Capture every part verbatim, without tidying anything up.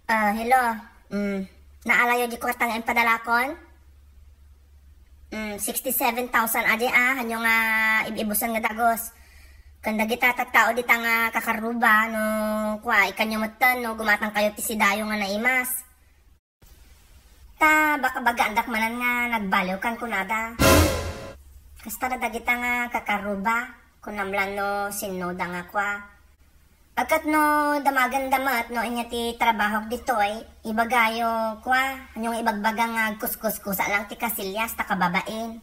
Ah, hello. Mm, naalayo di ko katang impadalakon? Mm, sixty-seven thousand adi a, hanyo nga ib-ibusan nga dagus. Ken dagita tattao dita nga kakaruba, no, kua, ikanyo metten, no, gumatang kayo ti sidayo nga naimas. Ta baka bagaandak manen nga nagbaliwkan kunada. Kasta na dagita nga kakaruba, kunam lan no sinnoda nga kua. Agkat no damagenda met no ania ti trabahok ditoy, ibagayo kua, hanyo nga ibagbaga nga agkuskuskusa lang ti kasilyas ta kababain.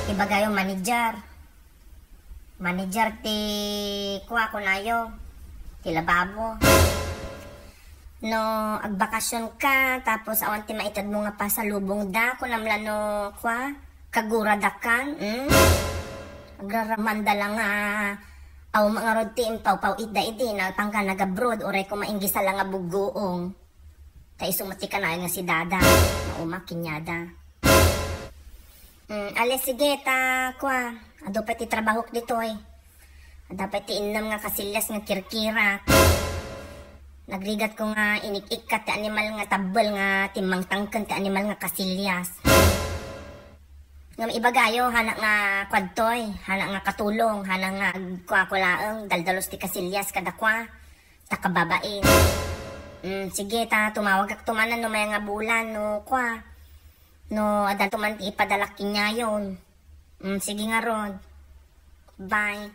Ibagayo manager. Manager ti kua kunayo, ti lababo. No agbakasyon ka, tapos awan ti maited mo nga pasalubong da, kunam la no kua, kaguradakan, mm? Agraramanda la nga, aw mangarod ti impawpaw itda idi, nalpang ka nagabroad, uray ko mainggisala nga buggoong. Ta isu met ti kanayon nga si Dada, mauma kaniada. Mm, ale, sige, ta, kua, adu pay ti trabahok ditoy. Adda pay ti innem nga kasilyas nga kirkirak. Nagrigat ko nga inik-ikkat ti animal nga tabbel nga timmangtangken ti animal nga kasilyas. Ngem ibagayo, hana nga kuadtoy, hana nga katulong, hana nga agkuakulaeng, daldalus ti kasilyas kadakua, ta kababain. Mm, sige, ta tumawagak tumanan no may nga bulan, no kua. No, adda tuman ti ipadalak kaniayon. Mm, sige ngarud. Bye.